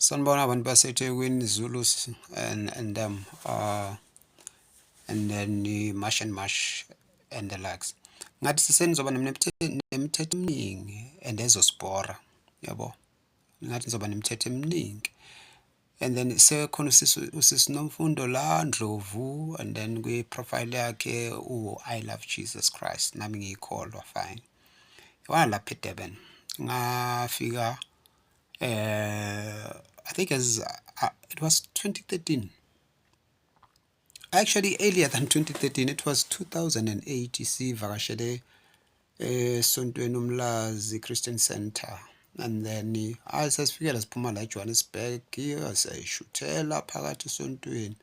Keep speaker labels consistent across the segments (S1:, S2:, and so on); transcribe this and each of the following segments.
S1: Sanibona abantu baseThekwini, Zulus and them, and then March and March and the likes. Ngathi senizoba nemithetho eminingi and ezosibhora, yabo. Ngathi nizoba nemithetho eminingi. And then sekhona usisi Nomfundo la Ndlovu, and then kwi-profile yakhe u-I love Jesus Christ, nami ngiyikholwa, fine. Yabona lapha eDurban ngafika, I think as it was 2013, actually earlier than 2013, it was 2008. Sivakashele esontweni uMlazi Christian Center and then hayi, sasifikela siphuma la eJohannesburg, sayishuthela phakathi esontweni.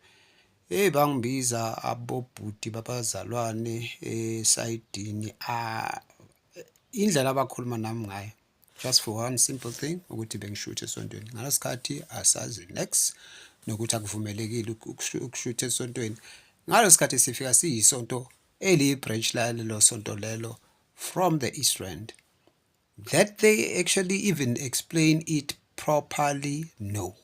S1: Hey, bangibiza abobhuti babazalwane esayidini, indlela abakhuluma nami ngayo, just for one simple thing, ukuthi bengishuthe esontweni. Ngaleso sikhathi asazi next nokuthi akuvumelekile ukushutha esontweni. Ngaleso sikhathi sifika siyisonto eliyi-branch lalelo sonto lelo from the East Rand. That they actually even explain it properly, no.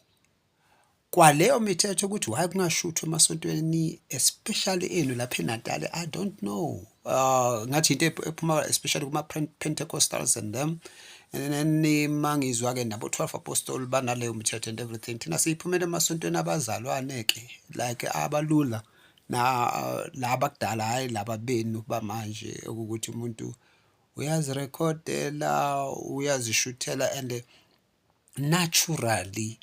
S1: Kwaleyo mithetho ukuthi why kungashuthwa emasontweni, especially enu lapha eNatal, I don't know. Ngathi into ephuma especially kuma-Pentecostals and them, and then mangizwa-ke nabo 12 Apostle banaleyo mithetho and everything. Thina siyiphumela emasontweni abazalwane-ke, like abalula na laba kudala, hhayi laba benu bamanje okuwukuthi umuntu uyazirekhodela, uyazishuthela and naturally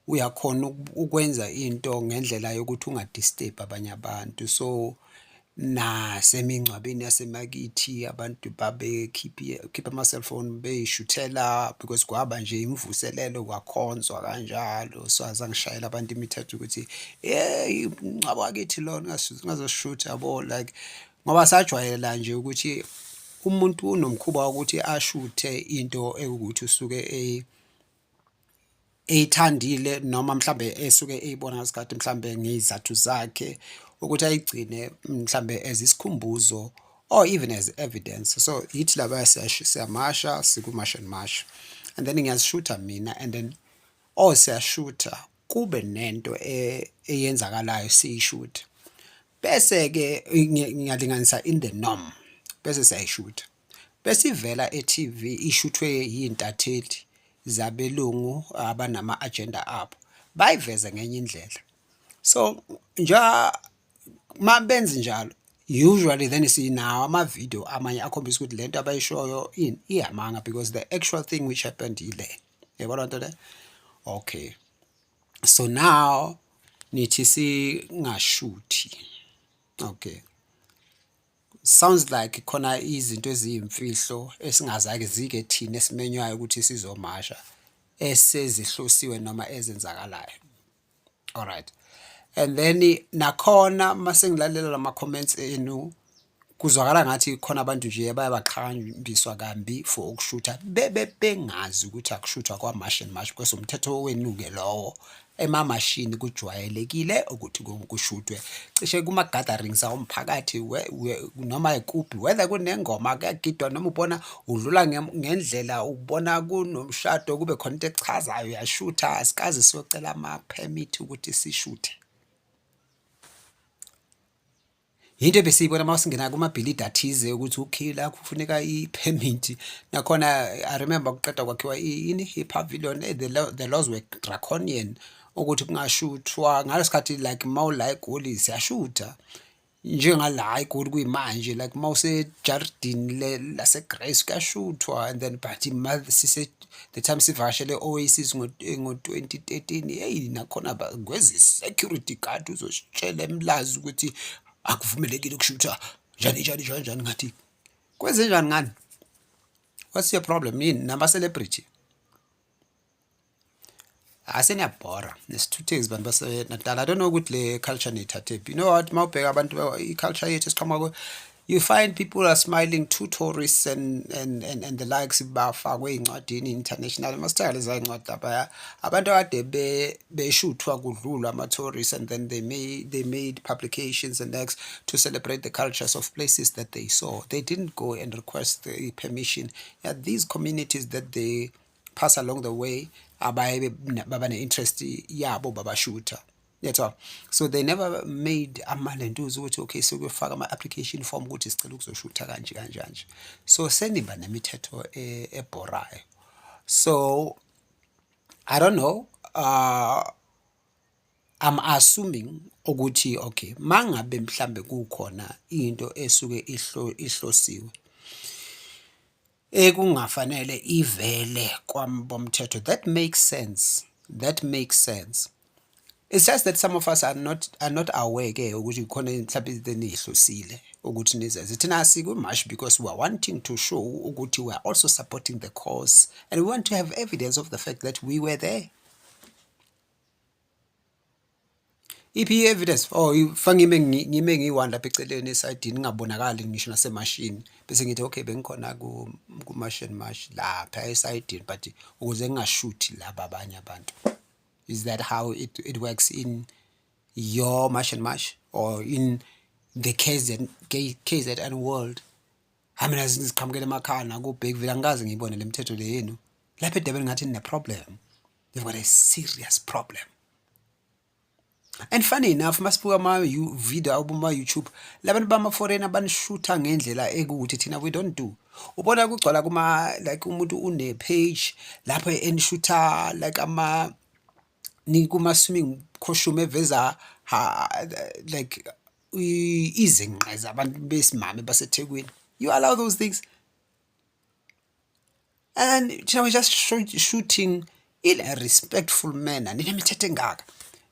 S1: uyakhona ukwenza into ngendlela yokuthi unga-disturb abanye abantu. So nasemingcwabeni yasemakithi abantu babekhipha ama-cellphone bey'shuthela because kwaba nje imvuselelo, kwakhonzwa kanjalo. So azange ngishayele abantu imithetho ukuthi, "Yeyi, umngcwabo wakithi lona, ungazosishutha," yabo, like ngoba sajwayela nje ukuthi umuntu unomkhuba wokuthi ashuthe into ewukuthi usuke eyithandile noma mhlambe esuke eyibona ngasikhathi, mhlambe ngey'zathu zakhe ukuthi ayigcine mhlambe as isikhumbuzo or even as evidence. So yithi labaya siyamasha, siku-March and March and then ngiyazishutha mina and then oh, siyashutha, kube nento eyenzakalayo, siyishuthe, bese-ke ngiyalinganisa in the norm, bese siyayishutha, bese ivela e-TV, ishuthwe yiy'ntatheli zabelungu abanama-agenda abo, bayiveze ngenye indlela. So nje uma benza njalo, usually then sinawo amavidiyo amanye akhombisa ukuthi lento abayishoyo ini iyamanga, because the actual thing which happened ile, yabo loo nto le. Okay, so now nithi singashuthi. Okay, sounds like khona izinto eziyimfihlo esingazake zike thina esimenywayo ukuthi sizomasha esezihlosiwe noma ezenzakalayo. Alright, and then nakhona mase ngilalela lama comments enu, kuzwakala ngathi khona abantu nje abayabaqhakambiswa kambi for ukushutha bebe bengazi ukuthi akushuthwa kwa-March and March, because umthetho wenu-ke lowo. Emamashini kujwayelekile ukuthi kushuthwe cishe kuma-gatherings awomphakathi, noma ikuphi, whether kunengoma kuyagidwa noma ubona udlula ngendlela, ubona kunomshado, kube khona into echazayo, uyashutha. Asikaze siyocela ama-permit ukuthi sishuthe. Yinto ebesiyibona uma singena kumabhilidi athize ukuthi okay, la kufuneka i-permit. Nakhona I remember kuqeda kwakhiwa ini, i-pavilion, the laws were draconian ukuthi kungashuthwa ngaleso sikhathi. Like mawula eGoli siyashutha, njengala eGoli kuyimanje, like mawusejardini lase-Grace kuyashuthwa. And then but sise the time sivakashele e-Oasis ngo-2013, hheyi, nakhona kweze-security guard uzositshela eMlazi ukuthi akuvumelekile ukushutha, njani njani njani njani. Ngathi kwenzenjani ngani? What's your problem? Yini nama-celebrity? Aseniyabhora nesithuthezi bantu baseNatal. I don't know ukuthi le culture niyithathephi. You know what, mawubheka abantu, i-culture yethu esiqhamuka, you find people are smiling to tourists and the likes, bafakwe ey'ncwadini international. Masithenga leza y'ncwadi laphaya, abantu akade beshuthwa kudlulwa ama-tourists, and then they made publications and next to celebrate the cultures of places that they saw. They didn't go and request the permission. Yeah, these communities that they pass along the way abaye baba ne-interest yabo babashutha. Yethiwa, so they never made amalentuza ukuthi okay, sekuyofaka ama-application form ukuthi sicela ukuzoshutha kanje kanje kanje. So seniba nemithetho ebhorayo. So I don't know, I'm assuming ukuthi okay, mangabe mhlambe kukhona into esuke ihlosiwe ekungafanele ivele kwabomthetho, that makes sense, that makes sense. It's just that some of us are not aware-ke ukuthi khona mhlawumbe izinto eniyihlosile ukuthi nizenze. Thina sikwi-march because we are wanting to show ukuthi we are also supporting the cause and we want to have evidence of the fact that we were there. Iphi i-evidence? Oh, fanele ngime ngiyi-one lapha eceleni esayidini ngingabonakali ngisho nasemashini bese ngithi okay, bengikhona ku-March and March lapha esayidini, but ukuze ngingashuthi laba abanye abantu. Is that how it works in your March and March or in the KZN, KZN world? Hayi, mina ziqhamukela emakhaya naku-Bergville, angikaze ngiyibone le mithetho le yenu. Lapha eDurban ngathi nine-problem. You've got a serious problem. And funny enough, masibuka ama-video akuma-YouTube, labantu bama-foreigner banishutha ngendlela ekuwukuthi thina we don't do. Ubona kugcwala kuma like umuntu une-page lapho enishutha like ama nikuma-swimming costume eveza like izinqe zabantu besimame baseThekwini. You allow those things? And thina we just shooting in a respectful manner. Ninemithetho engaka.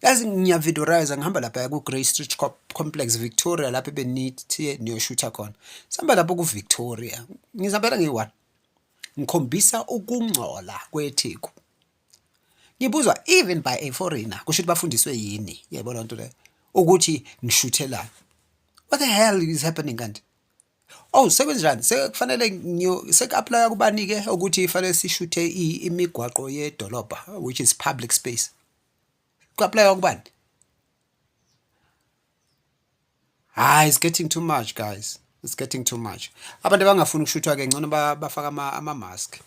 S1: Yazi, ngiyavidorize ngihamba lapha ku-Grey Street Complex Victoria, lapho ebenithi niyoshutha khona. Sihamba lapho ku-Victoria. Ngizihambela ngiyi-one. Ngikhombisa ukungcola kweTheku. Ngibuzwa even by a foreigner, kusho ukuthi bafundiswe yini, yebo loo nto leyo, ukuthi ngishuthelani. What the hell is happening kanti? Oh, sekwenzenjani? Sekufanele seku-apply-a kubani-ke ukuthi fanele sishuthe imigwaqo yedolobha, which is public space? Ku-apply-wa kubani? Hhayi, it's getting too much, guys. It's getting too much. Abantu abangafuni ukushuthwa-ke ngcono bafake ama-mask.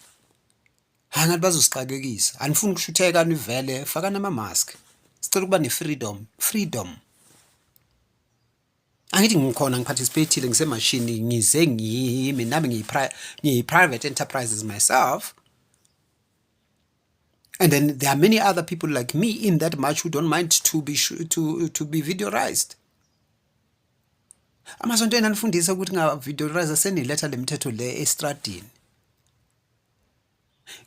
S1: Hhayi, ngathi bazosixakekisa. Anifuni ukushutheka nivele, fakani ama-mask. Sicela ukuba ne-freedom, freedom. Angithi ngikhona, ngi-participate-ile, ngisemashini, ngize ngimi nami ngiyi-private enterprises myself. And then there are many other people like me in that march who don't mind to be videorized. Amasonto enanifundisa ukuthi nga-videorize, seniletha le mithetho le estradini.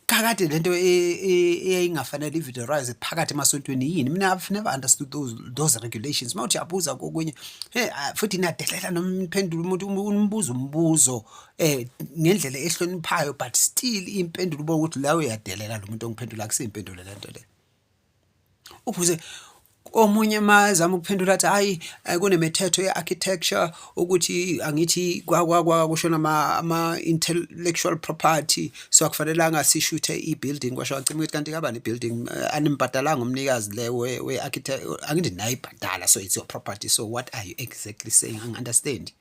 S1: Kakade lento eyayingafanele i-videorize phakathi emasontweni yini? Mina I've never understood those regulations. Mawuthi uyabuza kokunye, hey, futhi niyadelela noma niphendula umuntu, umbuzo umbuzo ngendlela ehloniphayo, but still impendulo ubona ukuthi la uyadelela lo muntu ongiphendula, akusiyimpendulo lento le. Uphuze omunye mazama ukuphendula athi hayi, kunemithetho ye-architecture ukuthi angithi kwa kushona ama-intellectual property, so akufanelanga sishuthe i-building. Kwasho wacima ukuthi kanti kabani i-building, animbhadalanga umnikazi le we-architect, angithi nayibhadala, so it's your property. So what are you exactly saying? Angi-understand.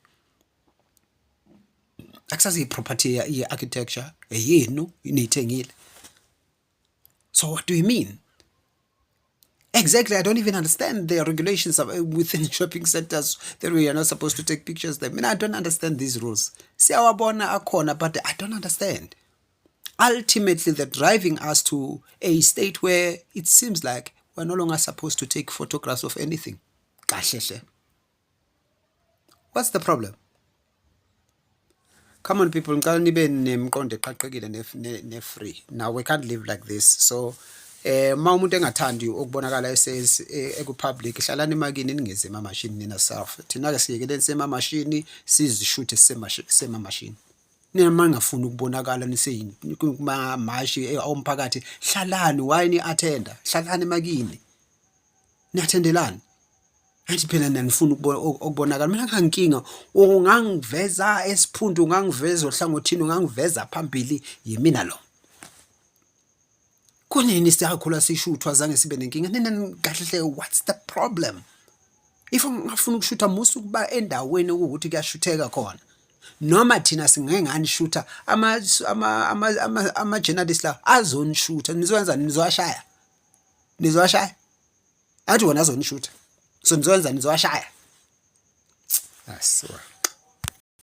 S1: Akusazi i-property ye-architecture eyenu niyithengile, so what do you mean exactly? I don't even understand the regulations within shopping centers that we are not supposed to take pictures there. I mean, I don't understand these rules. Siyawabona akhona, but I don't understand. Ultimately, they're driving us to a state where it seems like we're no longer supposed to take photographs of anything. Kahle hle. What's the problem? Come on, people, ngicela nibe nemiqondo eqaqekile ne-free. Now we can't live like this. So ma umuntu engathandi ukubonakala eku-public, hlalani emakini, ningezi emamashini nina self. Thina-ke siyekeleni semamashini, sizishuthe semamashini. Nina uma ningafuni ukubonakala kumamashi omphakathi, hlalani, why ni-attenda? Hlalani emakini. Ni-attendelani? Angithi phela nanifuna ukubonakala. Mina anginankinga, ungangiveza esiphundu, ungangiveza ohlangothini, ungangiveza phambili, yimina lo. Kunini siyakhula sishuthwa, azange sibe nenkinga. Nina kahle hle, what's the problem? If ungafuna ukushutha, musa ukuba endaweni okuwukuthi kuyashutheka khona. Noma thina singeke nganishutha, ama-journalist la azonishutha. Nizoyenzani? Nizowashaya? Nizowashaya? Athi wona azonishutha, so nizoyenzani? Nizowashaya? Asiwa.